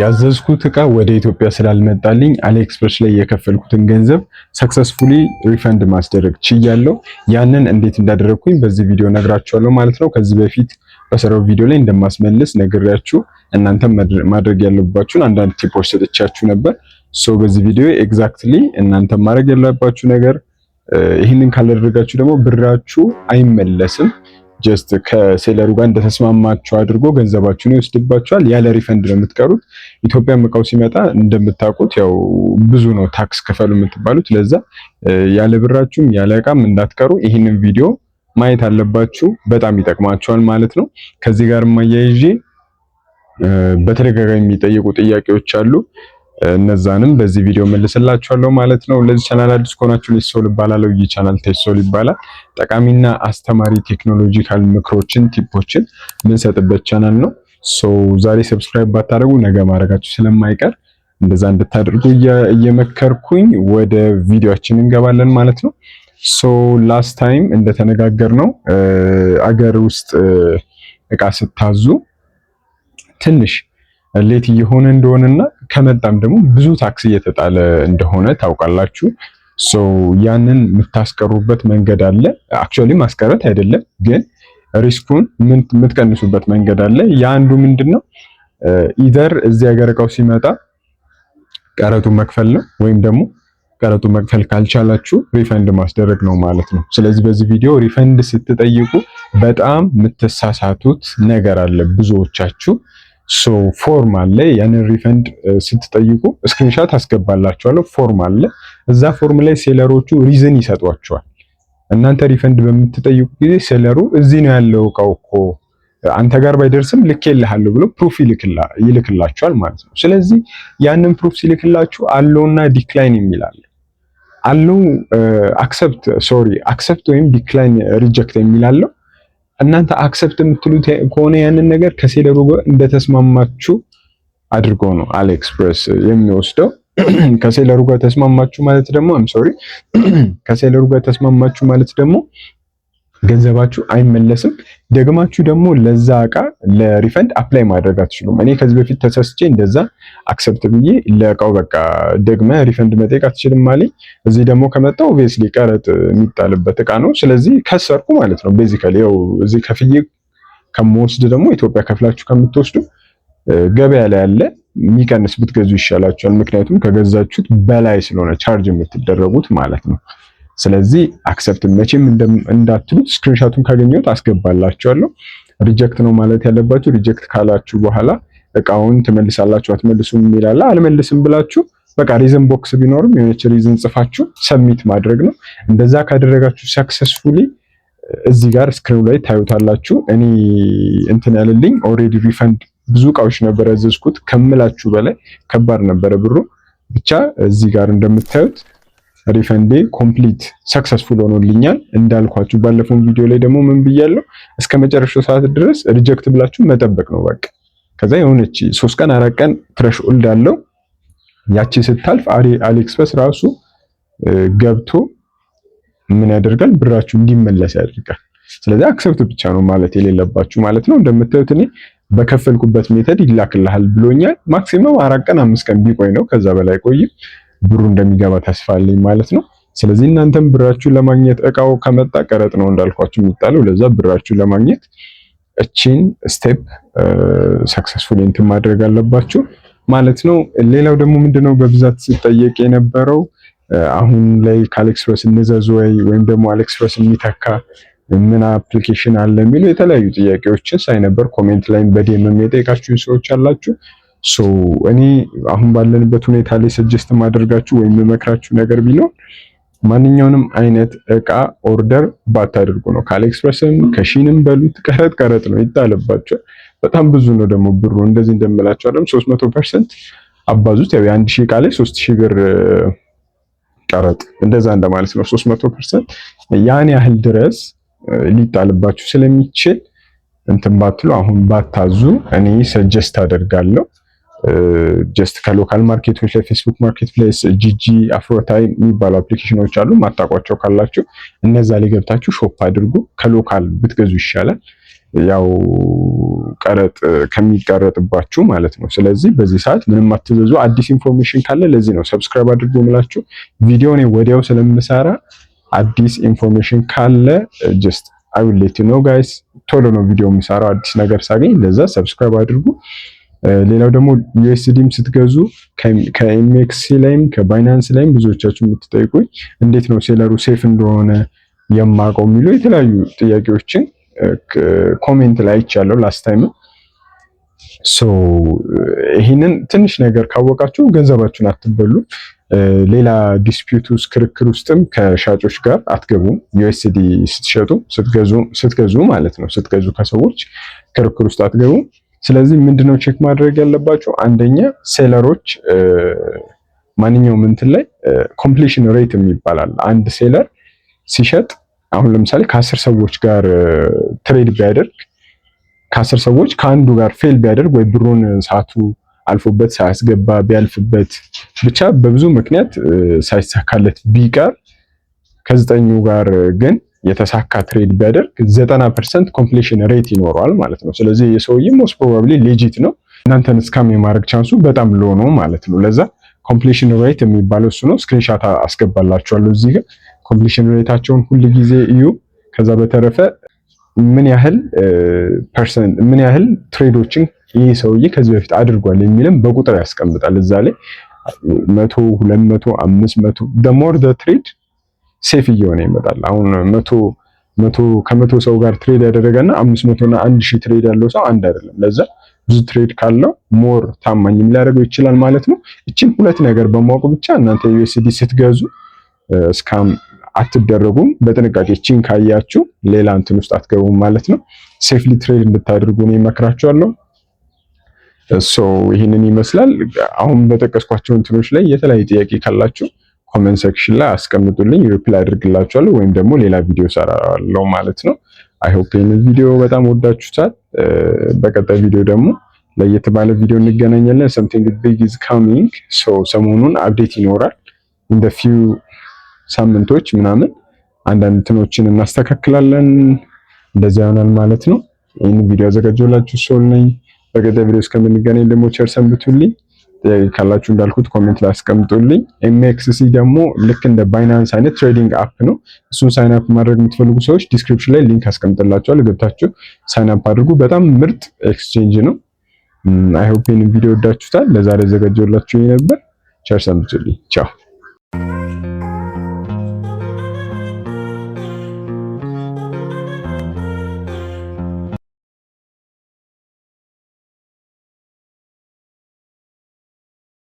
ያዘዝኩት እቃ ወደ ኢትዮጵያ ስላልመጣልኝ AliExpress ላይ የከፈልኩትን ገንዘብ successfully refund ማስደረግ ችያለሁ። ያንን እንዴት እንዳደረግኩኝ በዚህ ቪዲዮ ነግራችኋለሁ ማለት ነው። ከዚህ በፊት በሰራው ቪዲዮ ላይ እንደማስመልስ ነግሬያችሁ እናንተም ማድረግ ያለባችሁን አንዳንድ tip ኦች ሰጥቻችሁ ነበር። So በዚህ ቪዲዮ exactly እናንተም ማድረግ ያለባችሁ ነገር፣ ይህንን ካላደረጋችሁ ደግሞ ብራችሁ አይመለስም። Just ከ seller ኡ ጋር እንደተስማማችሁ አድርጎ ገንዘባችሁን ይወስድባችኋል። ያለ refund ነው የምትቀሩት። ኢትዮጵያ እቃው ሲመጣ እንደምታውቁት ያው ብዙ ነው tax ክፈሉ የምትባሉት። ለዛ ያለ ብራችሁም ያለ እቃም እንዳትቀሩ ይህንን ቪዲዮ ማየት አለባችሁ። በጣም ይጠቅማችኋል ማለት ነው። ከዚህ ጋር አያይዤ በተደጋጋሚ የሚጠየቁ ጥያቄዎች አሉ። እነዛንም በዚህ ቪዲዮ መልስላችኋለሁ ማለት ነው። ለዚህ ቻናል አዲስ ከሆናችሁ ሌሶል እባላለሁ። ይህ ቻናል ቴሶል ይባላል። ጠቃሚና አስተማሪ technological ምክሮችን፣ tip ኦችን የምንሰጥበት ቻናል ነው። So ዛሬ subscribe ባታደርጉ ነገ ማድረጋችሁ ስለማይቀር እንደዛ እንድታደርጉ እየመከርኩኝ ወደ ቪዲዮአችን እንገባለን ማለት ነው። So last time እንደተነጋገርነው አገር ውስጥ እቃ ስታዙ ትንሽ late እየሆነ እንደሆነና ከመጣም ደግሞ ብዙ tax እየተጣለ እንደሆነ ታውቃላችሁ። So ያንን የምታስቀሩበት መንገድ አለ። Actually ማስቀረት አይደለም ግን risk ኡን የምትቀንሱበት መንገድ አለ። የአንዱ ምንድን ነው? Either እዚህ ሀገር እቃው ሲመጣ ቀረጡ መክፈል ነው ወይም ደግሞ ቀረጡ መክፈል ካልቻላችሁ refund ማስደረግ ነው ማለት ነው። ስለዚህ በዚህ ቪዲዮ refund ስትጠይቁ በጣም የምትሳሳቱት ነገር አለ ብዙዎቻችሁ። So form አለ። ያንን refund ስትጠይቁ screenshot አስገባላችኋለሁ። Form አለ። እዛ form ላይ seller ኦቹ reason ይሰጧችኋል። እናንተ refund በምትጠይቁ ጊዜ seller ኡ እዚህ ነው ያለው እቃው እኮ፣ አንተ ጋር ባይደርስም ልኬልሃለሁ ብሎ proof ይልክላችኋል ማለት ነው። ስለዚህ ያንን proof ሲልክላችሁ allow ና decline የሚል አለ። Allow accept፣ sorry፣ accept ወይም decline reject የሚል አለው። እናንተ accept የምትሉት ከሆነ ያንን ነገር ከ seller ኡ ጋር እንደተስማማችሁ አድርጎ ነው AliExpress የሚወስደው። ከ seller ኡ ጋር ተስማማችሁ ማለት ደግሞ፣ I'm sorry፣ ከ seller ኡ ጋር ተስማማችሁ ማለት ደግሞ ገንዘባችሁ አይመለስም። ደግማችሁ ደግሞ ለዛ እቃ ለ refund apply ማድረግ አትችሉም። እኔ ከዚህ በፊት ተሳስቼ እንደዛ accept ብዬ ለእቃው በቃ ደግመህ refund መጠየቅ አትችልም አለኝ። እዚህ ደግሞ ከመጣ obviously ቀረጥ የሚጣልበት እቃ ነው። ስለዚህ ከሰርኩ ማለት ነው። Basically ያው እዚህ ከፍዬ ከምወስድ ደግሞ ኢትዮጵያ ከፍላችሁ ከምትወስዱ ገበያ ላይ ያለ የሚቀንስ ብትገዙ ይሻላችኋል። ምክንያቱም ከገዛችሁት በላይ ስለሆነ charge የምትደረጉት ማለት ነው። ስለዚህ accept መቼም እንዳትሉት። Screenshot ኡን ካገኘሁት አስገባላችኋለሁ። Reject ነው ማለት ያለባችሁ። Reject ካላችሁ በኋላ እቃውን ትመልሳላችሁ አትመልሱም የሚል አለ። አልመልስም ብላችሁ በቃ reason box ቢኖርም የሆነች reason ጽፋችሁ submit ማድረግ ነው። እንደዛ ካደረጋችሁ successfully እዚህ ጋር screen ኡ ላይ ታዩታላችሁ። እኔ እንትን ያለልኝ already refund ብዙ እቃዎች ነበር ያዘዝኩት፣ ከምላችሁ በላይ ከባድ ነበረ ብሩ። ብቻ እዚህ ጋር እንደምታዩት refund ኤ complete successful ሆኖልኛል። እንዳልኳችሁ ባለፈው ቪዲዮ ላይ ደግሞ ምን ብያለሁ? እስከ መጨረሻው ሰዓት ድረስ reject ብላችሁ መጠበቅ ነው በቃ። ከዛ የሆነች 3 ቀን 4 ቀን threshold አለው። ያቺ ስታልፍ AliExpress ራሱ ገብቶ ምን ያደርጋል? ብራችሁ እንዲመለስ ያደርጋል። ስለዚህ accept ብቻ ነው ማለት የሌለባችሁ ማለት ነው። እንደምታዩት እኔ በከፈልኩበት method ይላክልሃል ብሎኛል። Maximum 4 ቀን 5 ቀን ቢቆይ ነው፣ ከዛ በላይ ቆይም ብሩ እንደሚገባ ተስፋ አለኝ ማለት ነው። ስለዚህ እናንተም ብራችሁን ለማግኘት እቃው ከመጣ ቀረጥ ነው እንዳልኳችሁ የሚጣለው። ለዛ ብራችሁን ለማግኘት እቺን step successful እንትን ማድረግ አለባችሁ ማለት ነው። ሌላው ደግሞ ምንድነው በብዛት ሲጠየቅ የነበረው፣ አሁን ላይ ከ AliExpress እንዘዝ ወይ ወይም ደግሞ AliExpress የሚተካ ምን application አለ የሚሉ የተለያዩ ጥያቄዎችን ሳይ ነበር። Comment ላይም በ DM የጠየቃችሁ ሰዎች አላችሁ። So እኔ አሁን ባለንበት ሁኔታ ላይ suggest ማደርጋችሁ ወይም የምመክራችሁ ነገር ቢኖር ማንኛውንም አይነት እቃ order ባታደርጉ ነው። ከ AliExpress ም ከ Shein ም በሉት ቀረጥ ቀረጥ ነው ይጣልባቸዋል። በጣም ብዙ ነው ደግሞ ብሩ፣ እንደዚህ እንደምላቸው አይደለም፣ 300% አባዙት። ያው የ1000 እቃ ላይ 3000 ብር ቀረጥ እንደዛ እንደማለት ነው። 300% ያን ያህል ድረስ ሊጣልባችሁ ስለሚችል እንትን ባትሉ፣ አሁን ባታዙ እኔ suggest አደርጋለሁ። Just ከ local market ኦች ላይ Facebook Marketplace፣ Jiji፣ AfroTime የሚባሉ application ኖች አሉ። ማታውቋቸው ካላችሁ እነዛ ላይ ገብታችሁ shop አድርጉ። ከ local ብትገዙ ይሻላል። ያው ቀረጥ ከሚቀረጥባችሁ ማለት ነው። ስለዚህ በዚህ ሰዓት ምንም አትዘዙ። አዲስ information ካለ ለዚህ ነው subscribe አድርጉ የምላችሁ። ቪዲዮ እኔ ወዲያው ስለምሰራ አዲስ information ካለ just I will let you know, guys። ቶሎ ነው ቪዲዮ የምሰራው አዲስ ነገር ሳገኝ፣ ለዛ subscribe አድርጉ። ሌላው ደግሞ USD ም ስትገዙ ከ MEXC ላይም ከ Binance ላይም ብዙዎቻችሁ የምትጠይቁኝ እንዴት ነው seller ኡ safe እንደሆነ የማውቀው የሚሉ የተለያዩ ጥያቄዎችን comment ላይ አይቻለሁ last time። So ይህንን ትንሽ ነገር ካወቃችሁ ገንዘባችሁን አትበሉ። ሌላ dispute ውስጥ፣ ክርክር ውስጥም ከሻጮች ጋር አትገቡም። USD ስትሸጡ፣ ስትገዙ ማለት ነው። ስትገዙ ከሰዎች ክርክር ውስጥ አትገቡም። ስለዚህ ምንድነው check ማድረግ ያለባችሁ? አንደኛ seller ኦች ማንኛውም እንትን ላይ completion rate የሚባል። አንድ seller ሲሸጥ አሁን ለምሳሌ ከ10 ሰዎች ጋር trade ቢያደርግ፣ ከ10 ሰዎች ከአንዱ ጋር fail ቢያደርግ ወይ ብሩን ሰዓቱ አልፎበት ሳያስገባ ቢያልፍበት፣ ብቻ በብዙ ምክንያት ሳይሳካለት ቢቀር፣ ከዘጠኙ ጋር ግን የተሳካ trade ቢያደርግ 90% completion rate ይኖረዋል ማለት ነው። ስለዚህ የሰውዬ most probably legit ነው። እናንተን scam የማድረግ chance ኡ በጣም low ነው ማለት ነው። ለዛ completion rate የሚባለው እሱ ነው። Screenshot አስገባላችኋለሁ እዚህ ጋር። Completion rate ኣቸውን ሁል ጊዜ እዩ። ከዛ በተረፈ ምን ያህል percent፣ ምን ያህል trade ኦችን ይህ ሰውዬ ከዚህ በፊት አድርጓል የሚልም በቁጥር ያስቀምጣል እዛ ላይ፣ 100፣ 200፣ 500። The more the trade safe እየሆነ ይመጣል። አሁን መቶ መቶ ከ100 ሰው ጋር trade ያደረገና 500 እና 1000 trade ያለው ሰው አንድ አይደለም። ለዛ ብዙ trade ካለው more ታማኝም ሊያደርገው ይችላል ማለት ነው። እቺን ሁለት ነገር በማወቅ ብቻ እናንተ USD ስትገዙ scam አትደረጉም። በጥንቃቄ እቺን ካያችሁ ሌላ እንትን ውስጥ አትገቡም ማለት ነው። Safely trade እንድታደርጉ ነው እመክራችኋለሁ። So ይህንን ይመስላል። አሁን በጠቀስኳቸው እንትኖች ላይ የተለያዩ ጥያቄ ካላችሁ comment section ላይ አስቀምጡልኝ፣ reply አድርግላችኋለሁ ወይም ደግሞ ሌላ ቪዲዮ ሰራለሁ ማለት ነው። I hope ይህንን ቪዲዮ በጣም ወዳችሁታል። በቀጣይ ቪዲዮ ደግሞ ለየት ባለ ቪዲዮ እንገናኛለን። Something big is coming, so ሰሞኑን update ይኖራል። In the few ሳምንቶች ምናምን አንዳንድ እንትኖችን እናስተካክላለን። እንደዚያ ይሆናል ማለት ነው። ይህን ቪዲዮ ያዘጋጀሁላችሁ ሶል ነኝ። በቀጣይ ቪዲዮ እስከምንገናኝ ደግሞ ቸር ሰንብቱልኝ። ጥያቄ ካላችሁ እንዳልኩት comment ላይ አስቀምጡልኝ። MEXC ደግሞ ልክ እንደ Binance አይነት trading app ነው። እሱን sign up ማድረግ የምትፈልጉ ሰዎች description ላይ link አስቀምጥላችኋለሁ። ገብታችሁ sign up አድርጉ። በጣም ምርጥ exchange ነው። I hope ይህንን ቪዲዮ ወዳችሁታል። ለዛሬ ያዘጋጀሁላችሁ ነበር። ቸር ሰንብቱልኝ። ቻው።